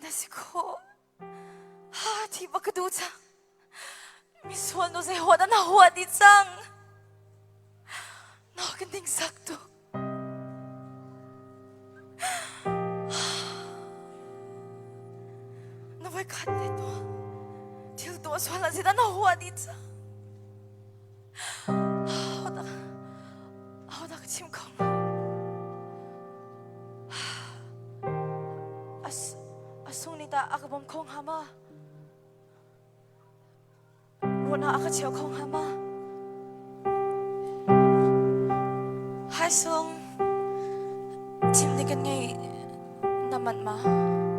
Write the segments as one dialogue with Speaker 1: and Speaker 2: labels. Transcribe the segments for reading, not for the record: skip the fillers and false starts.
Speaker 1: Zeitin a si khawh? Ha, thi bak ka duh cang. Misual nu zei huat na huat dih cang. Na ka ningzak tuk. Na voi khat te tuah. Thil tuah sual ah zeidah na huat dih cang. Hodah, hodah ka chim kho hnga? A sung nih tah a ka bawm kho hnga ma? Ruahnak a ka cheu kho hnga ma? Hi Sung, chim nih kan ngei na manh ma?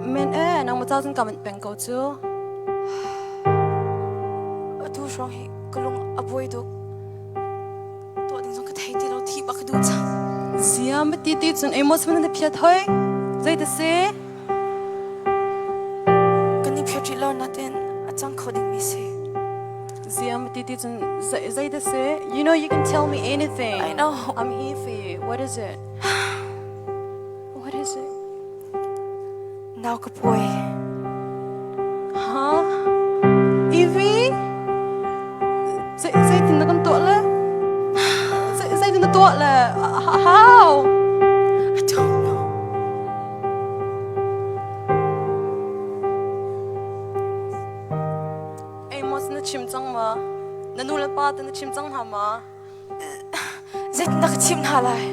Speaker 2: Men e, nang ma cun ka manh peng ko cu.
Speaker 1: Atu hrawng hi ka lung a buai tuk. Tuah ding zong ka thei ti lo, thi bak ka duh cang.
Speaker 2: Ziam ti ti cun amos man na phiat hoi. Zei ta si?
Speaker 1: Kan i phiat rih lo natin a cang kho ding mi si.
Speaker 2: Ziam ti ti cun zei ta si? You know you can tell me anything.
Speaker 1: I know.
Speaker 2: I'm here for you. What is it? What is it?
Speaker 1: Nau ka puai.
Speaker 2: Huh? Evie? Zeitin na kan tuah le? Zeitin na tuah le? How?
Speaker 1: I don't know.
Speaker 2: Amos na chim cang ma? Na nu le pa te na chim cang hna ma?
Speaker 1: Zeitin dah ka chim hna lai?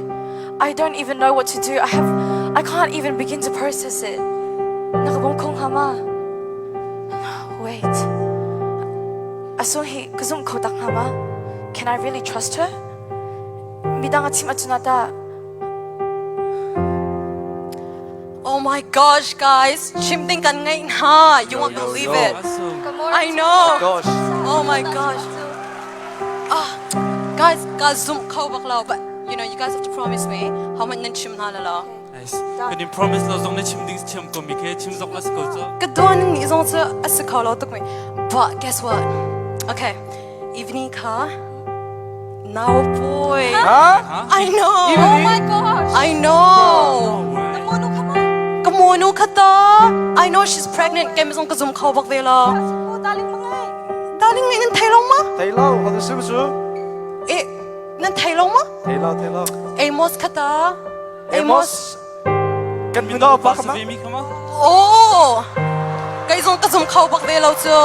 Speaker 1: I don't even know what to do. I can't even begin to process it. Na ka bawm kho hnga ma? Wait. Asung hi ka zumh kho tak hnga ma? Can I really trust her? Midang a chim ahcun ah tah?
Speaker 2: Oh my gosh, guys. Chim ding kan ngeih hna. You won't believe it. I know.
Speaker 3: Gosh.
Speaker 2: Oh my gosh. Ah, guys, ka zum kho bak lo. But you know, you guys have to promise me how much nan chim hna la lo.
Speaker 4: Nice. Kan in promise lo zong na chim ding chim ko mi khe chim zok la si ko cu.
Speaker 2: Ka duan ni zong cu a si kho lo tuk mi. But guess what? Okay, evening kha now boy.
Speaker 3: Huh?
Speaker 2: I know.
Speaker 3: Oh
Speaker 2: my gosh. I know. Kamonu khata. I know she's pregnant. Kem zong ka zum kho bak ve lo. Darling ngai nan thei lo ma?
Speaker 3: Thei lo, ho su su.
Speaker 2: E nan thei lo ma?
Speaker 3: Thei lo, thei lo.
Speaker 2: Amos khata.
Speaker 3: Amos. Kan min no pa
Speaker 4: khama. Mi khama.
Speaker 2: Oh. Kai zong ka zum kho bak ve lo cu.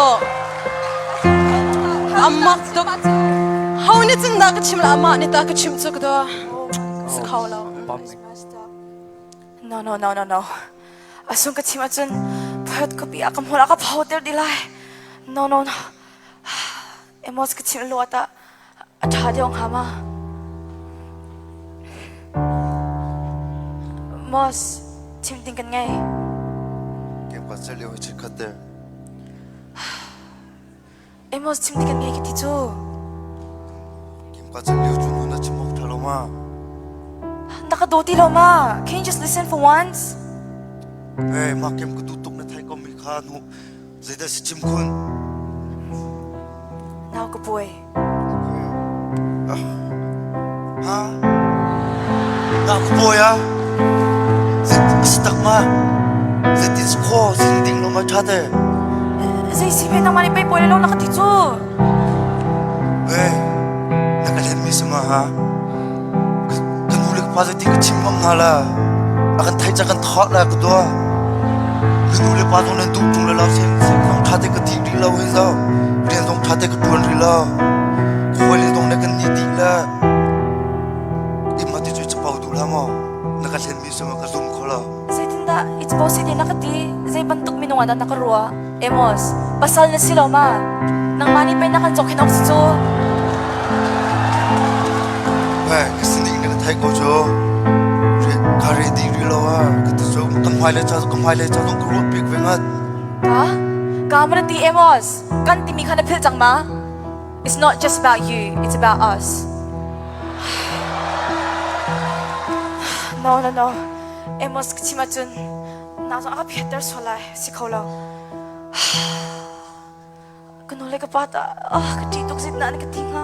Speaker 2: Amak tuk. Ho ni cun da ka chim la ama ni ta ka chim cu ka do. Si kho lo.
Speaker 1: No, no, no, no, no. Asung ka chim ahcun phat ka pi a ka hmur a ka pho ter di lai. No, no, no. Emos ka chim lo ta a ṭha deuh hnga ma? Mos, chim ding kan ngei.
Speaker 3: Kem ka cel lio hi khat te.
Speaker 1: Emos chim ding kan ngei ka ti cu.
Speaker 3: Kem ka cel lio cu na chim awk ṭha lo ma?
Speaker 1: Na ka daw ti lo ma? Can you just listen for once?
Speaker 3: Hey, ma kem ka tu tuk na thai ko mi kha nu Zeidah si chim khun?
Speaker 1: Nau ka buai.
Speaker 3: Ha? Nau ka buai ah? Zet si tak ma? Zetin si kho sin ding lo ma tha te?
Speaker 1: Zei si ve nangmah nih pei buai lo na ka ti cu.
Speaker 3: Hey, na ka hlen mi sama ha? Ka nu le ka pa zeitin ka chim ngam hna la? A kan theih ca kan thawt la ka dua. Ka nu le pa zong nan duh ṭung le lo sin zong ṭha te ka ti rih lo hi zo. Rian zong ṭha te ka ṭuan rih lo. Khuai le zong na kan ni dih le. Imma ti cu capo duh la maw? Na ka hlen mi sama ka zum kho lo.
Speaker 1: Zeitindah it's possible na ka ti? Zei bantuk minung ah dah na ka ruah? Amos, pasal na si lo ma? Nangmah nih pei na kan cawk hin awk si cu.
Speaker 3: Hey, ka sining na ka thai ko cu. Ka ready ri lo ah. Ka ti cu ka hmai le cha ka hmai le cha zong ka ruah pik ve ngat.
Speaker 1: Ka? Ka mana ti Amos? Kan timi kha na philh cang ma? It's not just about you, it's about us. No, no, no. Amos ka chim ahcun na zong a ka phiatter sual lai si kho lo ka nu le ka pa ta ah ka ṭih tuk zit na an ka ti hnga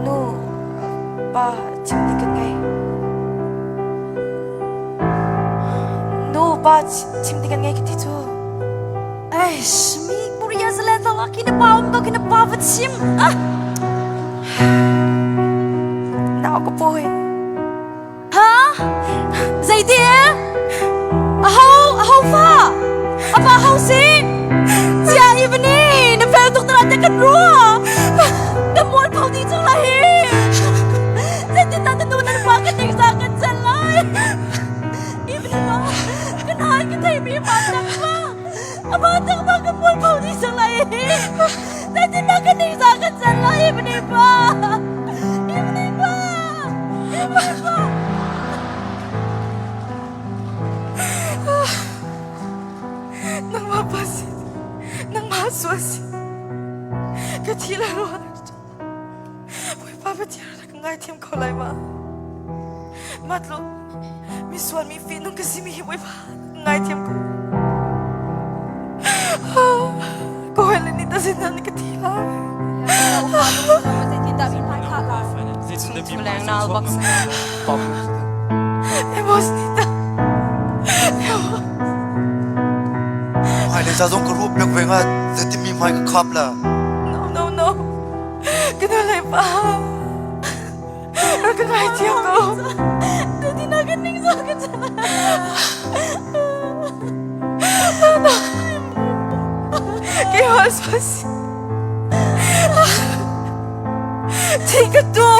Speaker 1: nu pa chim ding kan ngei.
Speaker 2: La khi na pa um ko khi na pa va chim. Ah.
Speaker 1: Nau ka pawi.
Speaker 2: Ha? Zeiti e? Aho, aho fa? Apa ho si? Cia Ivani, na fel tuk tara te kan rua. Ka mual pho di chung la hi. Zeitin dah na nu na pa ka ning sa kan cel lai. Ivani ma, kan hai ka thei mi ma tak ma. Ama tak ma ka mual pho di chung lai hi. Zeitin dah ka ning sa kan cel lai Ivani pa. Ivani pa. Ivani pa.
Speaker 1: Nangmah pa si, nangmah sual si. Ka thi lai lo. Bawipa Pathian rak ngaithiam ko lai ma. Matlu, mi sual mi fi nung ka si mi hi Bawipa ngaithiam ko. Ko hele ni ta sin nan ka thi lai.
Speaker 3: Hmailei ca zong ka ruah piak ve hnga zeitin mi hmai ka khap la.
Speaker 1: No no no. Ka nu le pa. Rak ka ngaithiam ko.
Speaker 2: Tutin na kan ning zo ka
Speaker 1: Keimah sual si. Thi ka tu.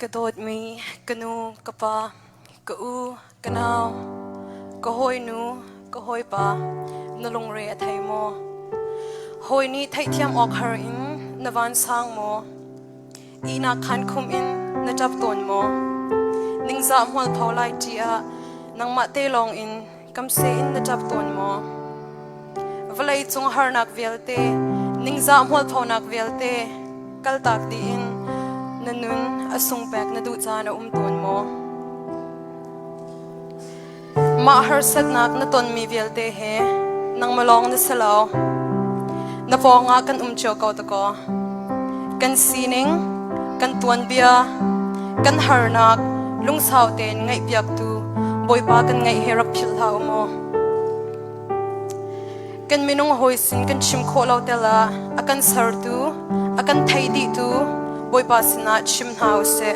Speaker 2: Ka dawtmi ka nu, ka pa, ka u, ka nau, ka hawinu, ka hawipa, na lungre a thei maw? Hawi nih theihthiam awk har in na vansang maw? Ihnak khaan khum in na ṭap tawn maw? Ningzah hmualpho lai ṭih ah nangmah te lawng in kamse in na ṭap tawn maw? Vawlei cung harnak vialte, ningzah hmualphonak vialte kaltak dih in na nun a sungpek na duh caan a um tawn maw? Mah harsatnak na tonmi vialte he nangmah lawng na si lo. Na pawngah kan um cio ko dakaw. Kan sining, kan tuanbia, kan harnak lungsau tein ngaihpiaktu Bawipa kan ngeih hi rak philh hlah u mu. Kan minung hawi sin kan chim khawh lo tel ah a kan sertu, a kan thei dihtu Bawipa sinah chim hna usih.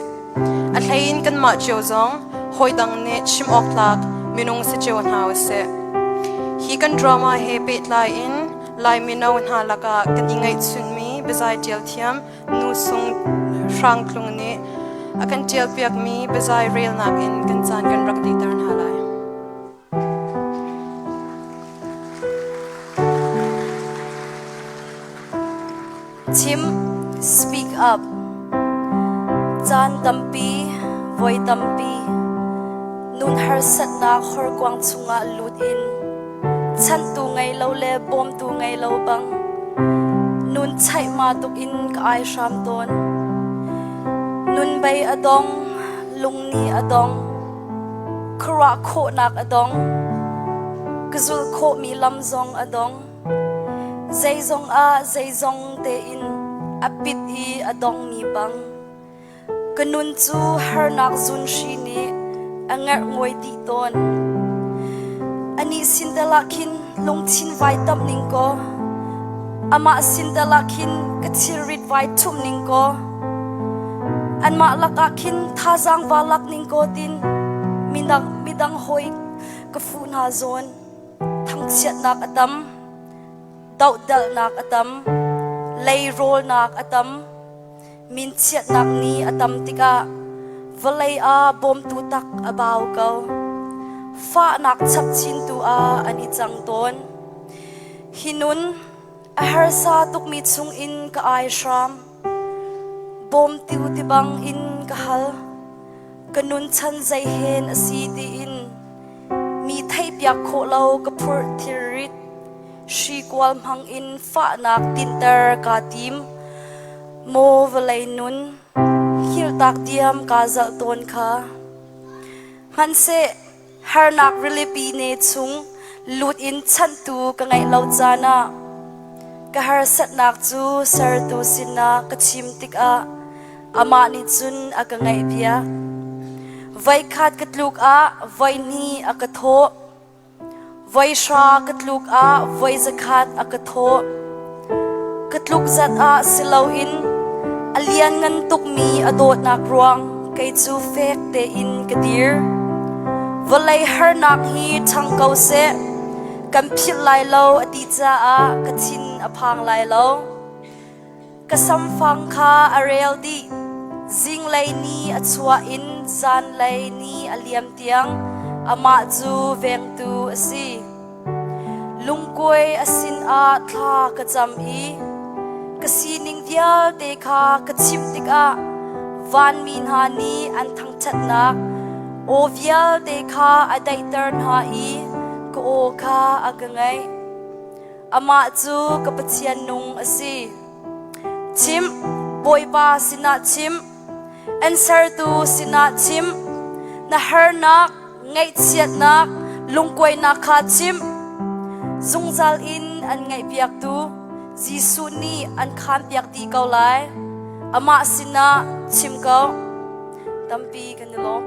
Speaker 2: A hleiin kanmah cio zong hawidang nih chim awk tlak minung si cio hna usih. Hi kan drama he pehtlai in Lai mino hna lakah kan i ngaihchunmi biazai ṭial thiam Nu Sung Hrang Tlung nih a kan ṭialpiakmi biazai relnak in kan caan kan rak dihter hna lai.
Speaker 5: Chim, speak up. Caan tampi, voi tampi, nun harsatnak horkuang chungah lut in chantu ngei lo le bawmtu ngei lo bang nun chaihma tuk in ka ai hram tawn. Nun bei a dong, lungni a dong, khuaruah khawhnak a dong, ka zulh khawhmi lam zong a dong. Zeizong ah zeizong tein a pit i a dongmi bang ka nun cu harnak zunhri nih a ngerhnguai dih tawn. Anih sin tal ah khin lungthin vai tamh ning kaw, amah sin tal ah khin ka thilrit vai ṭhumh ning kaw, anmah lakah khin thazaang va lak ning kaw tin midang hawi ka fuh hna zawn. Thangchiatnak a tam, dohdalhnak a tam, leirawinak a tam, minchiatnak ni a tam tikah vawlei ah bawmtu tak a bau ko. Fahnak chapchin tu ah an i cang tawn. Hi nun a harsa tukmi chungin ka ai hram. Bawmtu ti bang in ka hal. Ka nun chan zei hen a si tiin Mi theihpiak khawh lo ka phurh thilrit, hrikual hmang in fahnak tinter kaa tim. Maw vawlei nun, hiltak diam kaa zalh tawn kha. Hmanhseh, harnak rilipi ne chung lut in chanhtu ka ngeih lo caan ah, ka harsatnak cu sertu sinah ka chim tikah amah nih cun a ka ngaihpiak. Voikhat ka tluk ah voihnih a ka thawh. Voihra ka tluk ah voi zakhat a ka thawh. Ka tluk zat ah si loin a lianngan tukmi a dawtnak ruang kei cu fek tein ka dir. Vawlei harnak hi ṭhang ko seh, kan philh lai lo a ti caah ka thin a phang lai lo. Ka samfang kha a rel dih. Zinglei ni a chuah in zanlei ni a liam tiang amah cu vengtu a si. Lungkuai a sinah thla ka cam i ka sining vialte kha ka chimh tikah vanmi hna nih an thangṭhatnak aw vialte kha a daihter hna i ka aw kha a ka ngaih. Amah cu ka Pathian nung a si. Chim, Bawipa sinah chim, an sertu sinah chim, na harnak, ngaihchiatnak, lungkuainak kha chim. Zungzal in an ngaihpiaktu Jesuh nih an khaanpiak dih ko lai. Amah sinah chim ko. Tampi kan i lawm.